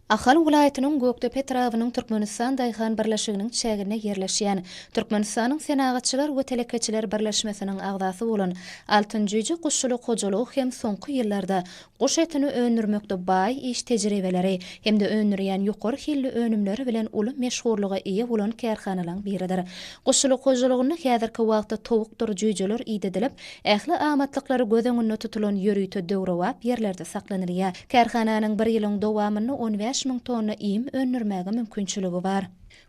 Ahal welaýatynyň Gökdepe etrabynyň Türkmenistan daýhan birleşiginiň çäginde ýerleşýän Türkmenistanyň Senagatçylar we telekeçiler birleşmesiniň agzasy bolan Altyn jüýje guşçulyk hojalygy hem soňky ýyllarda guş etini öndürmekde baý iş tejribeleri hem-de öndürýän ýokary hilli önümleri bilen uly meşhurlyga eýe bolan kärhanalaryň biridir. Guşçulyk hojalygynda häzirki wagtda towukdyr jüýjeler idedilip, ähli amatlyklary göz öňünde tutulan ýörite döwrebap ýerlerde saklanylýar. Kärhananyň bir ýylyň dowamynda 15 müň tonna iým öndürmäge mümkinçiligi bar.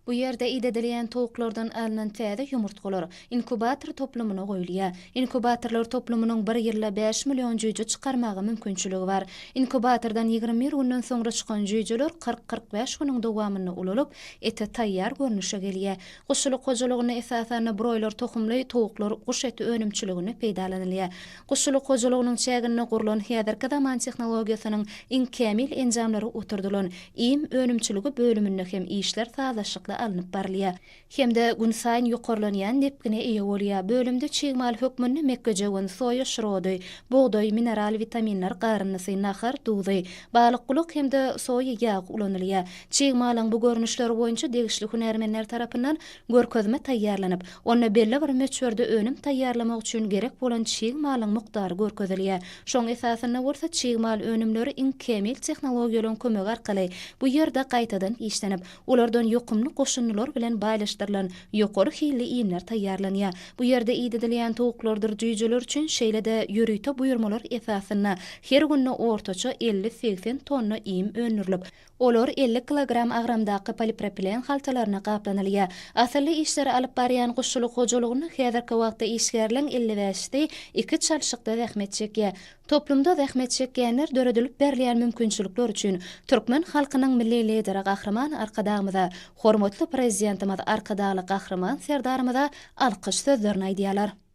Bu ýerde idedilýän towuklardan alnan täze ýumurtgalar inkubator toplumyna goýulýar. Inkubatorlar toplumynyň bir ýylda bäş million jüýje çykarmaga mümkinçiligi bar. Inkubatordan 21 günden soňra çykan jüýjeler 40-45 günüň dowamynda ulalyp, ete taýýar görnüşe gelýär. Guşçulyk hojalygynda esasanda broýler tohumly towuklar guş eti önümçiliginde peýdalanylýar. Guşçulyk hojalygynyň çäginde gurlan häzirki zaman tehnologiýasynyň iň kämil enjamlary oturdylan iým önümçiligi bölüminde hem işler sazlaşykly alnyp barylýar hem-de günsaýyn ýokarlanýan depgine eýe bolýar. Bölümde çig mal hökmünde mekgejöwen, soýa şrody, bugdaý, mineral witaminler garyndysy, nahar duzy, balykgulak hem-de soýa ýagy ulanylýar. Çig malyň bu görnüşleri boýunça degişli hünärmenler tarapyndan görkezme taýýarlanyp, onda belli bir möçberde önüm taýýarlamak üçin gerek bolan çig malyň mukdary görkezilýär. Şoň esasynda bolsa çig mal önümleri iň kämil tehnologiýalaryň kömegi arkaly bu ýerde gaýtadan işlenip, olardan ýokumly goşundylar bilen baýlaşdyrylan ýokary hilli iýmler taýýarlanýar. Bu ýerde idedilýän towuklardyr jüýjeler üçin şeýle-de ýörite buýurmalar esasynda her günde ortaça 50-80 tonna iým öndürilip, Olar 50 kilogram agramdaky polipropilen haltalaryna gaplanylýar. Asylly işleri alyp barýan guşçulyk hojalygynda häzirki wagtda işgärleň 55-si iki çalşykda zähmet çekýär. Toplumda zähmet çekýänler döredilip berilýän mümkinçilikler üçin türkmen halkynyň Milli Lideri Gahryman Arkadagymyza, hormatly Prezidentimiz Arkadagly Gahryman Serdarymyza alkyş sözlerini aýdýarlar.